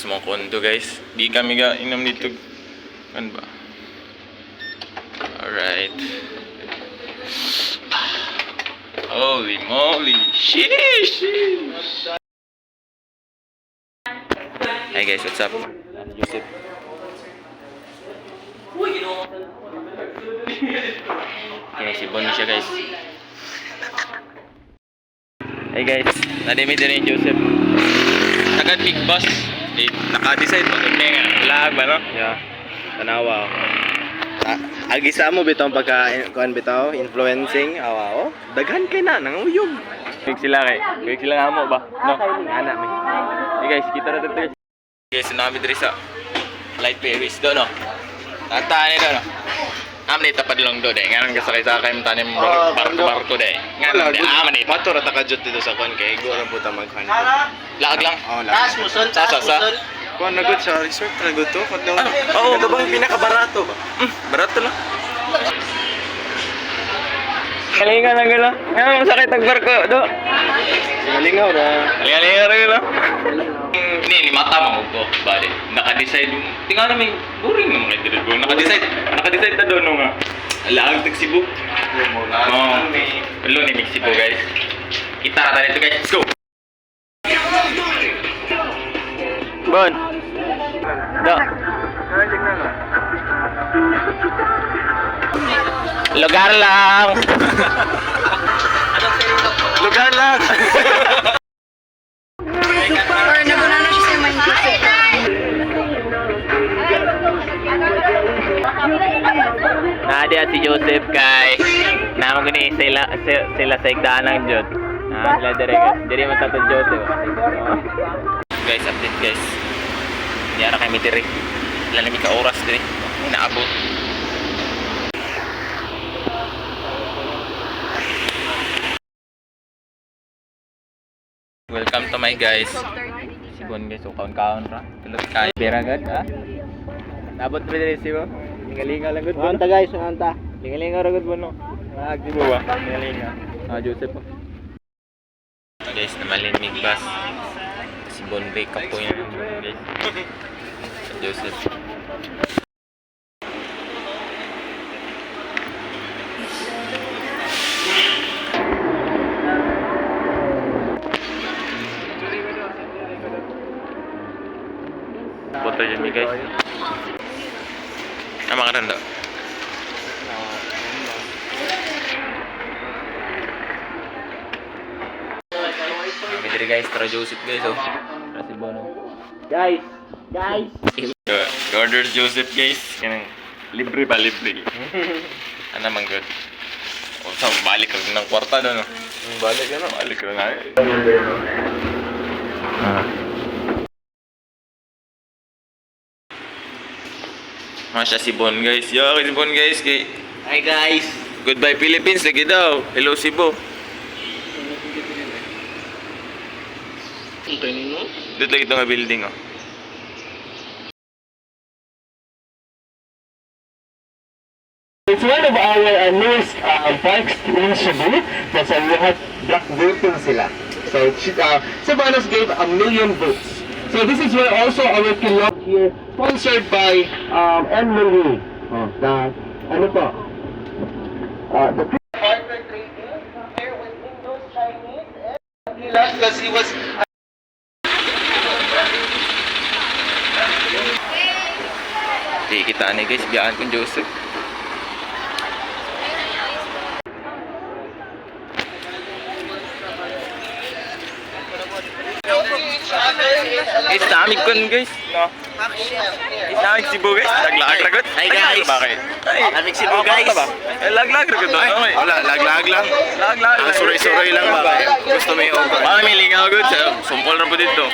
sa mga condo, guys. Di kami ga inom dito. Ano ba? Alright. Holy moly. Sheesh! Hi guys, what's up? I'm Joseph. Okay, si Bonnie siya, guys. Hey guys, nadimi din yung Joseph. Tagad big boss. Di, naka-decide mo kung nga. Lag ba, no? Yeah. Tanawa. Ah, agi sa mo bitaw pagka kuan bitaw influencing awa oh. Daghan kay na nanguyog. Quick sila kay. Quick sila nga mo ba? No. Ana mi. Hey guys, kita na dito. Guys, nami diri sa Light Paris do, no. Tata ni do, no. Am ni tapad lang do de. Nganong kasakay-sakay mo tanim Oh, barko barko de. Nganong de am ni. Mato ra ta ka jud dito sa kuan kay go ra buta magkuan. Laag lang. Oh, laag. Sa sa sa. Kuan na good sa resort ra good to. Ah, oo. Ito bang pinakabarato ba? Barato lang. Kalinga lang gala. Nganong masakit ang barko do. Malingaw ra. Kalinga ra gala. Ni ni mata mo ko bale. Naka-decide yung tingnan namin boring naman kay diri. Naka-decide ta do no nga. Laag tag Cebu. Oh. Hello ni Mexico, guys. Kita ra dito, guys. Let's go. Bon. Do. Lugar lang. Lugar lang. Or naguna na siya sa mindset. Nadia si Joseph kay naman ko ni sila sila sa igdaan ng Jod. Ah, sila dire guys. Dire man tato Joseph. Guys, update guys. Yara kami dire. Wala na mi ka oras dire. Naabot. Welcome to my guys. Si Bon guys, so kaon-kaon ra. Tulot kayo. Bera gad ha. Naabot pa dire si Bo. Lingalinga lang gud. Anta guys, anta. Lingalinga ra gud mo no. Ah, di ba? Lingalinga. Ah, Joseph. Oh. Guys, namalimig bus. Si Bonbay kapoy na guys. Si Joseph. Boto dyan mi guys. Tama ka rin daw. Kami diri guys, tara Joseph guys oh. Tara si Bono. Guys, guys. Order Joseph guys. Kanang libre ba libre? Ano man good. O sa balik ka ng kwarta doon. Oh. Balik ano? Balik ka na. Ah. Masya si Bon guys. Yo, si Bon guys kay Hi guys. Goodbye Philippines lagi daw. Hello Cebu. Ito nino? Dito lagi ito nga building oh. It's one of our newest parks in Cebu. That's why we have black voting sila. So Cebuanos gave 1 million votes. So this is where also our kilo here, sponsored by M. Milieu. Oh, the, ano po? The Barter trading here with Hindus, Chinese, and he left because he was Di kita ni guys, biyaan kong Joseph. Guys, namig kun guys. No. Guys, namig Cebu guys. Laglag ragot. Hi, guys. Bakit? Namig Cebu, guys. Laglag ragot. Okay. Wala, laglag lang. Laglag. Ang suroy-suroy lang ba? Gusto mo yung Parang may lingaw gud sa sumpol ra po dito.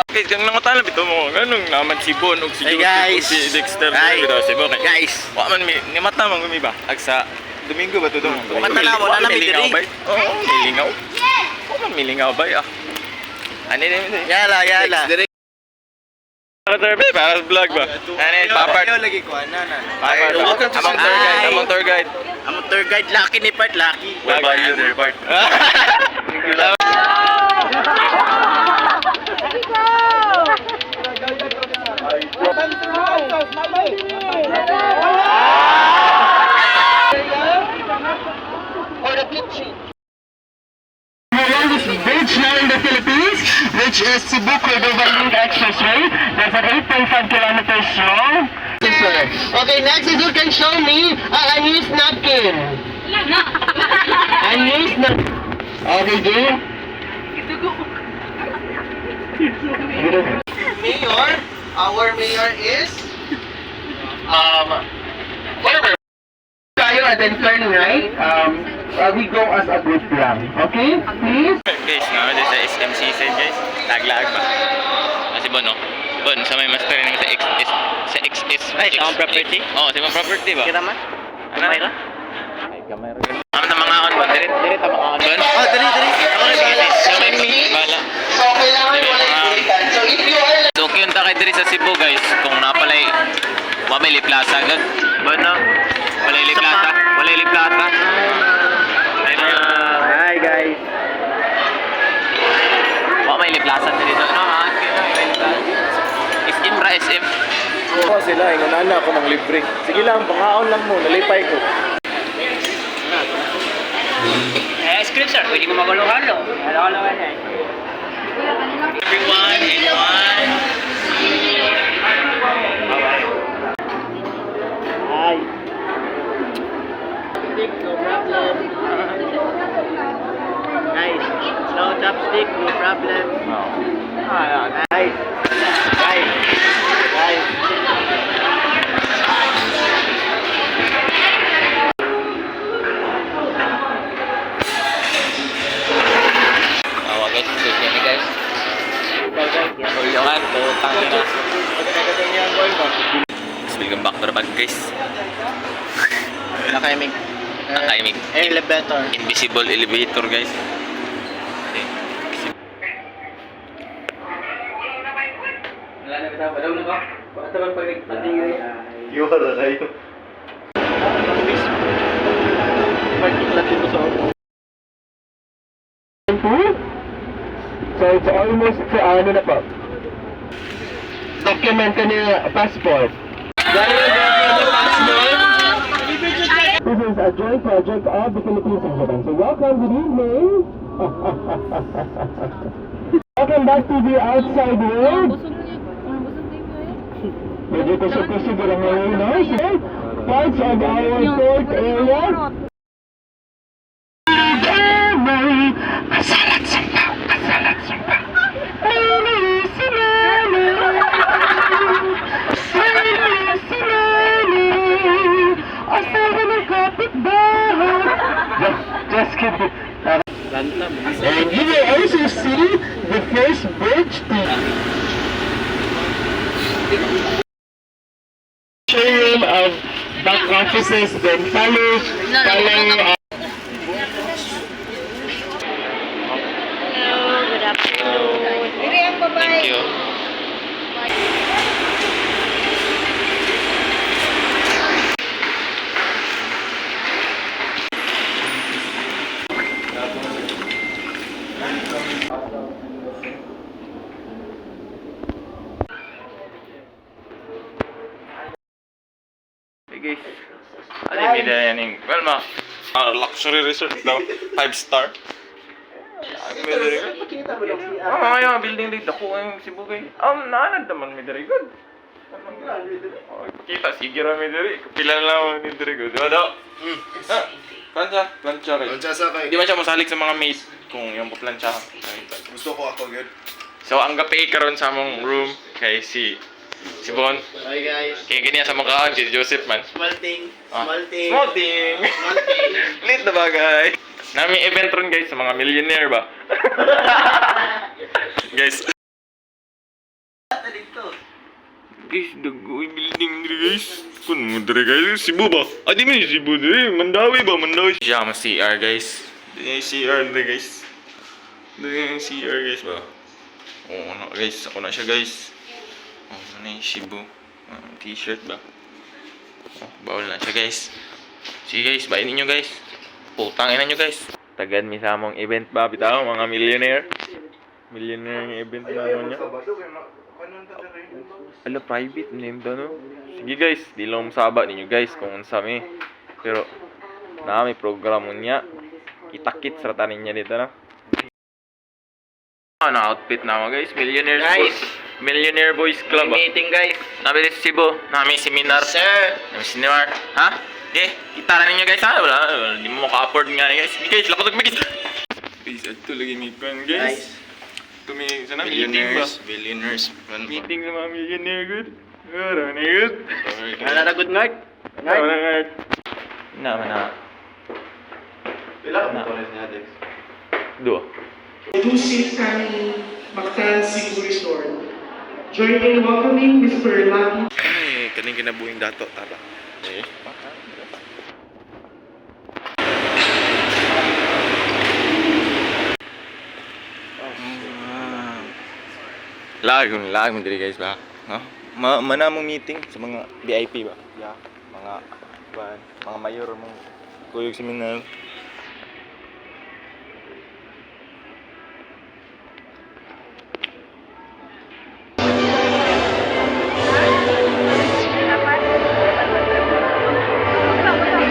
Guys, kang nangutana bitaw mo ganung naman si Bon ug si Hey, Joseph ug guys. si Dexter Hi. bitaw si Bon. Guys. Wa man mi ni mata man gumi ba? Ag sa Domingo ba to dong? Mata na, wala na mi diri. Oo, milingaw. Wa man milingaw ba ah. Ani ni ni. Yala, yala. Para para sa vlog ba? Ani papart. lagi ko ana na. Papart. Welcome to Among tour guide, Hi. among tour guide. Ang tour guide lucky ni part lucky. Where are you there, part? Cordova Link Expressway. That's an 8.5 kilometers long. Sir. Okay, next is who can show me a unused napkin. Unused napkin. Okay, game. Mayor, our mayor is former Tayo and then turn right. We go as a group lang. Okay? Please. Guys, naman sa SMCC guys. Laglag ba? Kasi Bon, no? Bon, sa may master ng sa XS sa XS. Ay, sa akong property? Oo, sa imong property ba? Kita man? Ano? Gamay ra? Ay, gamay ra. Ano na mga on bon? Dire, dire ta mga on bon. Oh, dali, dali. Ako rin bahala. Sa may bala. So, kailangan wala ulitan. So, if you are So, yun ta kay diri sa Cebu guys, kung napalay Wamili Plaza gag. Bon, no? Walay li plaza. Walay li plaza. Ay, Hi guys. Wa may li plaza diri no, ha? May li plaza. SM ra SM. Ko sila ingon ana ako mang libre. Sige lang, pangaon lang mo, nalipay ko. Eh, ice cream sir, pwede mo magulo-halo. Halo-halo ka na eh. Everyone in one. Hi. No problem. Guys, no chopstick, no problem. Guys, guys, guys. Awa guys, sige ni guys. Tulungan, putang ina. Welcome back to the bag guys. Nakaimig. Nakaimig. Elevator. Invisible elevator guys. Okay. Yuhara kayo. Parking lot dito sa So it's almost ano na po. Document ni passport. This is a joint project of the Philippines and Japan. So welcome, good evening. Welcome back to the outside world. Medyo kusog-kusog lang ngayon, no? So, parts of our port area. Kasalat sumpa, kasalat sumpa. Asawa ng kapitbahay. Just kidding. And you will also see the first bridge to showroom of back offices, then follow Hello, good afternoon. Thank you. Hey guys. Ano yung media yan yung... Well ma, luxury resort daw. 5 star. Oh, mga yung building dito. Ako yung Cebu kay. Naanad naman mi diri good. Oh, kita sige ra mi diri. Pila na lang mi diri good. Di ba do? Ah, plancha, plancha kay. Plancha sa kay. Di man siya mosalig sa mga maid kung yung plancha. Gusto ko ako gyud. So ang gabi karon sa among room kay si Bon. Hi guys. Kay ganyan sa among kaon si Joseph man. Small thing. Ah. Small thing. Small thing. Small thing. Lit na bagay. Nami event ron guys sa mga millionaire ba? Guys. Guys, dagoy building diri guys. Kun mo diri guys, Cebu ba? Ah, di man Cebu diri, Mandawi ba? Mandawi. Siya mas CR guys. Di CR diri guys. Di CR guys ba? Oo na guys, ako na siya guys. Oh, ano yung Cebu? Ah, t-shirt ba? Oh, bawal na siya guys. Sige guys, bainin nyo guys. Putang ina nyo guys. Tagad mi sa among event ba bitaw mga millionaire. Millionaire yung event na niya. Ala private name daw no. Sige guys, di lang musaba ninyo guys kung unsa mi. Pero naa may programa niya. Kitakit sa tanin niya dito na. Ano outfit na mo, guys? Millionaires Guys. Millionaire Boys Club. Ah. Meeting, guys. Nami sa Cebu, nami seminar. Sir. Nami seminar. Ha? Di, kita na ninyo, guys, ha? Wala, wala, di mo maka-afford nga ni, guys. Di, guys, lakot guys. Guys, ato lagi may kwan, guys. Tumi sa na meeting ba? Billionaires, billionaires. Ano ba? Meeting sa mga millionaire good. Ano na good? Sorry. Wala na good night. Ano na good? Na, na. Pila ka motoris niya, Dex? Dua. Dusit Kani Mactan Cebu Resort. Join in welcoming Mr. Lucky Kani kaning kinabuhing dato tara. Eh. Lag, lag mo diri, guys, ba? No? Ma mana mong meeting sa mga VIP ba? Yeah, mga ba, mga mayor mong kuyog seminar.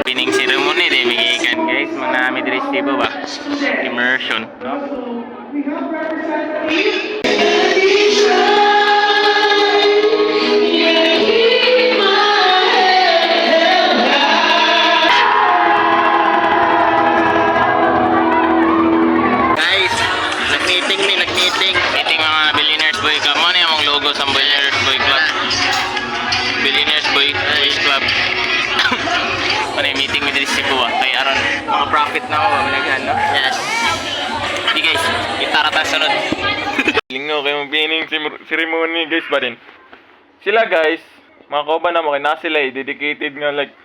Pining ceremony di migikan, guys, mga nami diri sa Cebu ba? Immersion. No? We have representatives. Guys, nag-meeting mi, nag-meeting. Meeting mga Billionaires Boy Club. Mo na yung logo sa Billionaires Boy Club. Billionaires Boy Club. Ano yung meeting mi diri sa Cebu ba? Kay aron mga profit na ako ba managhan, no? Yes. Di, guys, itara ta sunod. Lingaw kayo pining ceremony, guys, ba din? Sila, guys, mga kauban na mo kay na sila eh, dedicated nga like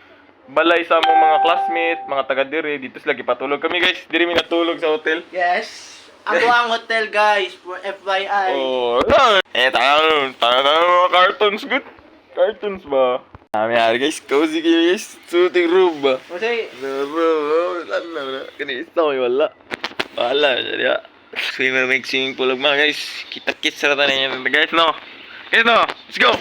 balay sa among mga classmate, mga taga diri, dito sila gipatulog kami, guys. Diri mi natulog sa hotel. Yes. Ako ang hotel, guys, for FYI. Oh, eh, tangan, tangan mga cartoons, good. Cartoons ba? Kami ari, guys, cozy kayo, guys. Suiting room ba? Kasi, Kani isa may wala. Wala siya. Swimmer make swimming pool mga guys. Kita-kits ra tanan niya, guys, no. Guys, no. Let's go.